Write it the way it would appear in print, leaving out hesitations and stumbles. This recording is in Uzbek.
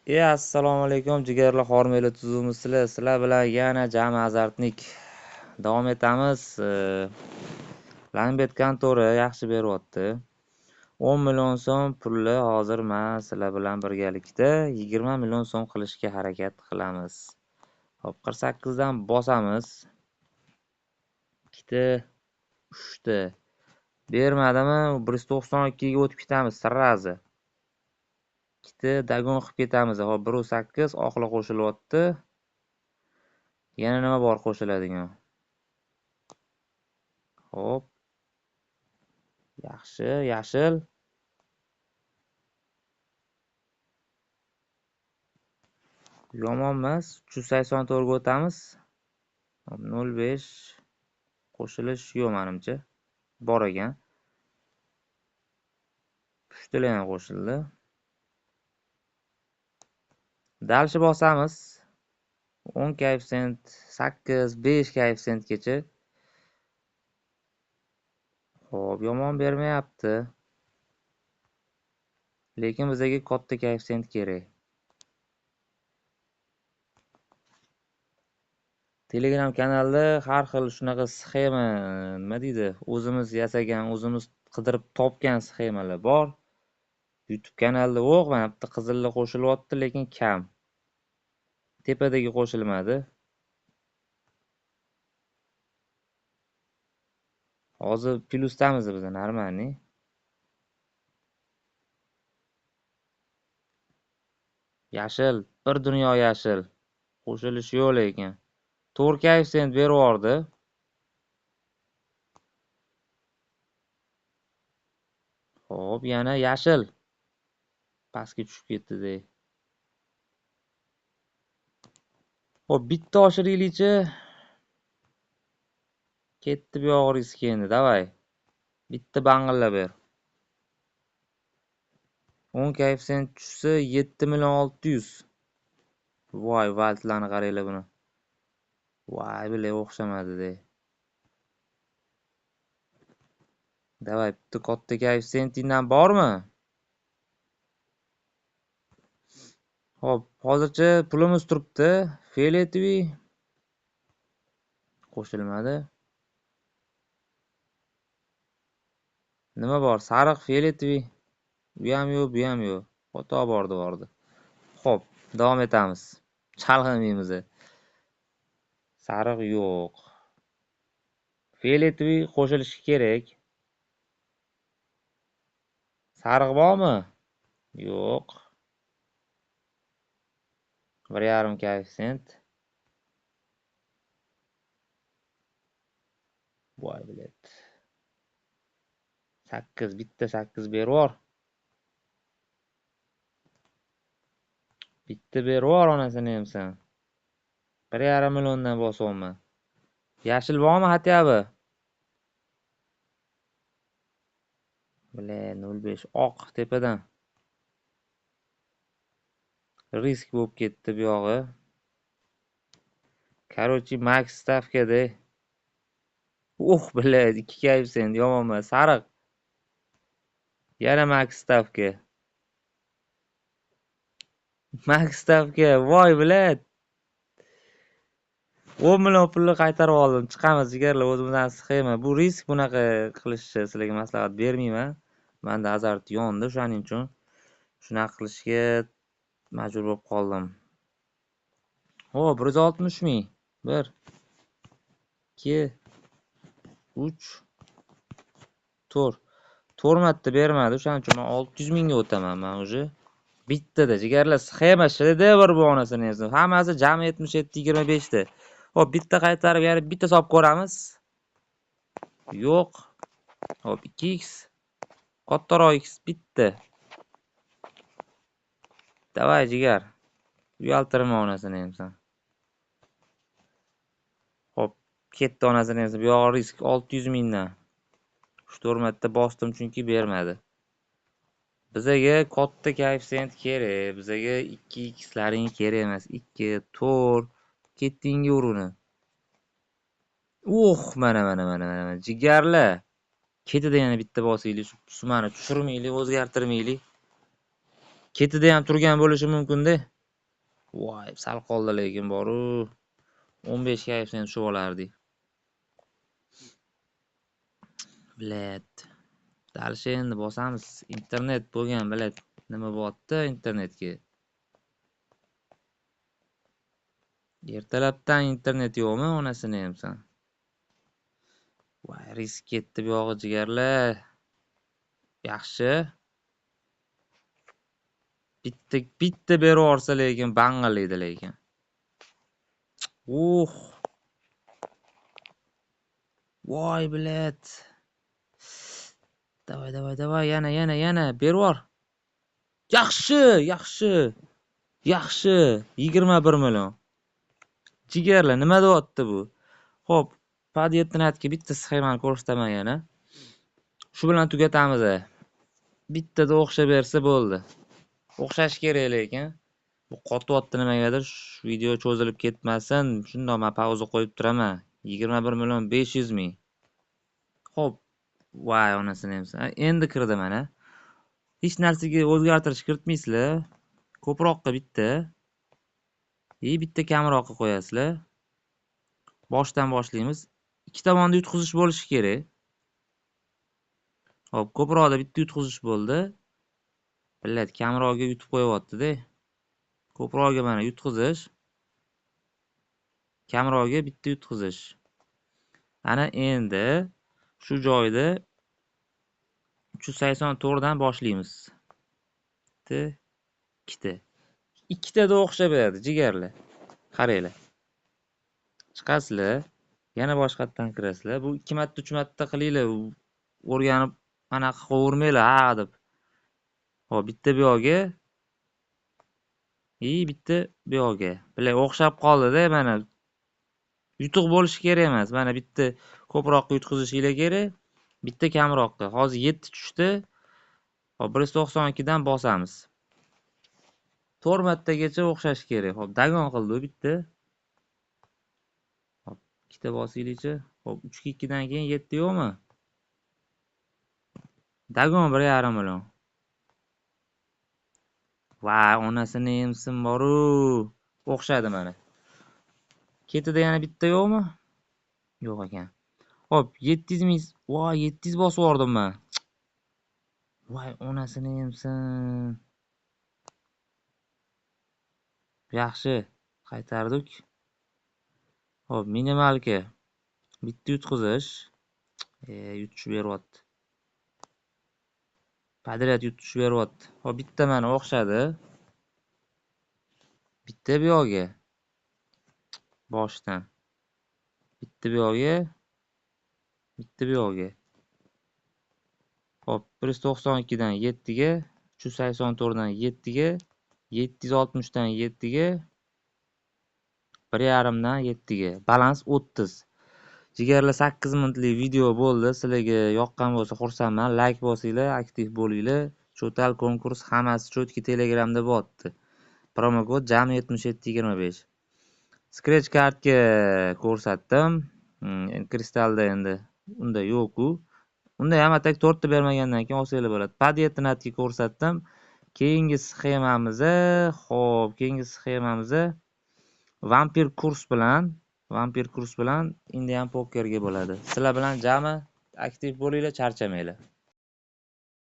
Assalomu alaykum jigarlar, hormanglar, tuzukmisizlar? Sizlar bilan yana jami azartnik davom etamiz. Lambet kontori yaxshi beryapti. 10 million so'm pulni hozir men sizlar bilan birgalikda 20 million so'm qilishga harakat qilamiz. Hop, 48 dan bosamiz. 2ta, 3ta. Bermadimi? 192 ga o'tib ketamiz srazi. Ikkita dagon qilib ketamiz. Hop, 1.8 oqli qo'shilyapti. Yana nima bor qo'shiladigan? Hop. Yaxshi, yashil. Yomon emas. 384 ga o'tamiz. Hop, 0.5 qo'shilish yo'q menimcha. Bor ekan. Pushtilar ham qo'shildi. Dalshi bosamiz. 10 koeffitsient, 8, 5 koeffitsiyentgacha. Xo'p, yomon bermayapti. Lekin bizga katta koeffitsient kerak. Telegram kanalda har xil shunaqa sxema, nima deydi, o'zimiz yasagan, o'zimiz qidirib topgan sxemalar bor. YouTube kanalda yo'q, mana bitta qizilli qo'shilyapti, lekin kam. Tepadagi qo'shilmadi. Hozir plyusdamiz biz, normalniy. Yashil, bir dunyo yashil. Qo'shilish yo'q lekin. 4 koeffitsient berib yubordi. Xo'p, yana yashil. Pastga tushib ketdi-da. Xo'p, bitta oshiraylikchi. Ketdi bu yog'i risk endi, davay. Bitta bang'illab ber. 10 koeffitsient tushsa 7 million 600. Voy, valtlarni qaranglar buni. Voy, bile o'xshamadi-da. Davay, bitta katta koeffitsiyentingdan bormi? Xo'p, hozircha pulimiz turibdi. Fioletoviy qo'shilmadi. Nima bor? Sariq, fioletoviy. Bu ham yo'q, bu ham yo'q. Xato bordi, bordi. Xo'p, davom etamiz. Chalg'imaymiz. Sariq yo'q. Fioletoviy qo'shilishi kerak. Sariq bormi? Yo'q. 1.5 koeffitsient. Voy, bilet. 8, bitta 8 berib yubor. Bitta berib yubor onasini emsan. 1.5 milliondan bosyapman. Yashil bormi hatyabı? Bile 0.5 oq tepadan. Risk bo'lib ketdi bu yog'i. Короче, max stavkada. Oh, bile 2 koeffitsient yomon emas. Sariq. Yana max stavka. Max stavka. Voy, bile. 10 million pulni qaytarib oldim. Chiqamiz jigarlar, o'zimizdan sxema. Bu risk, bunaqa qilishni sizlarga maslahat bermayman. Menda azart yondi, o'shaning uchun shunaqa qilishga majbur bo'lib qoldim. Xo'p, 160 ming. 1 2 3 4. 4 marta bermadi, o'shaning uchun men 600 mingga o'taman men уже. Bittada jigarlar sxema shedevr bu onasini emsin. Hammasi jami 77 25 ta. Xo'p, bitta qaytarib yana bitta solib ko'ramiz. Yo'q. Xo'p, 2x kattaroq x bitta. Davay jigar. Uyaltirma onasini emsin. Xo'p, ketdi onasini emsin. Bu yog'i risk 600 mingdan. 3-4 marta bosdim chunki bermadi. Bizaga katta koeffitsient kerak. Bizaga 2x laring kerak emas. 2, 4 ketdinga uruni. Uh, mana mana mana mana jigarlar. Ketida yana bitta bosaylik, shu sumani tushirmaylik, o'zgartirmaylik. Ketida ham turgan bo'lishi mumkin-da. Voy, sal qoldi lekin boru. 15 koeffitsient tushib olardik. Bilet. Dальше endi bosamiz. Internet bo'lgan, bilet. Nima bo'lyapti internetga? Ertalabdan internet yo'qmi? Onasini emsan. Voy, risk ketdi bu yog'i jigarlar. Yaxshi. Bitta bitta berib yuborsa lekin bang'illaydi lekin. Voy, bilet. Davay, davay, davay, yana, yana, yana berib yubor. Yaxshi, yaxshi. Yaxshi. 21 million. Jigarlar, nima deyapti bu? Xo'p, pad 7 bitta sxemani ko'rsataman yana. Shu bilan tugatamiz. Bittada o'xshab bersa bo'ldi. O'xshash kerak lekin. Bu qotyapti nimagadir, shu video cho'zilib ketmasin. Shundoq men pauza qo'yib turaman. 21 million 500 ming. Xo'p, voy onasini emsin. Endi kirdi mana. Hech narsaga o'zgartirish kiritmaysizlar. Ko'proqqa bitta. Bitta kamroqqa qo'yasizlar. Boshdan boshlaymiz. Ikki tomonda yutqizish bo'lishi kerak. Xo'p, ko'proqda bitta yutqizish bo'ldi. Millat kamroqga yutib qo'yapti-da. Ko'proqga mana yutqizish. Kamroqga bitta yutqizish. Ana endi shu joyda 384 dan boshlaymiz. Bitta, ikkita. Ikkitada o'xshab beradi, jigarlar. Qaranglar. Chiqasizlar, yana boshqatdan kirasizlar. Bu 2 marta, 3 marta qilinglar, o'rganib anaqa qovurmanglar, ha deb. Xo'p, bitta bu yoqga, bitta bu yoqga. Bilar o'xshab qoldi-da, mana. Yutuq bo'lishi kerak emas. Mana bitta ko'proq yutqizishinglar kerak, bitta kamroqqa. Hozir 7 tushdi. Xo'p, 192 dan bosamiz. 4 martagacha o'xshash kerak. Xo'p, dagon qildi u bitta. Xo'p, ikkita bosinglikchi. Xo'p, 3 ga 2 dan keyin 7 yo'qmi? Dagon 1.5 million. Voy, onasini emsin boru. O'xshadi mana. Ketida yana bitta yo'qmi? Yo'q ekan. Xo'p, 700 ming. Voy, 700 bosib yubordim men. Voy, onasini emsin. Yaxshi, qaytardik. Xo'p, minimalka. Bitta yutqizish. Yutish beryapti. Подряд yutish beryapti. Xo'p, bitta mana o'xshadi. Bitta bu yoqga. Boshdan. Bitta bu yoqga. Bitta bu yoqga. Xo'p, 192 dan 7 ga, 384 dan 7 ga, 760 dan 7 ga, 1.5 dan 7 ga. Balans 30. Jigarlar, 8 minutlik video bo'ldi. Sizlarga yoqqan bo'lsa xursandman. Like bosinglar, aktiv bo'linglar. Cho'tal konkurs hammasi cho'tki Telegramda bo'lyapti. Promokod jami 7725. Scratch cardga ko'rsatdim. Kristalda endi unda yo'q-ku. Unda ham atak 4 ta bermagandan keyin olsanglar bo'ladi. Pad 7 natga ko'rsatdim. Keyingi sxemamiz, xo'p, keyingi sxemamiz vampir kurs bilan, endi ham pokerga bo'ladi. Sizlar bilan jami aktiv bo'linglar, charchamanglar.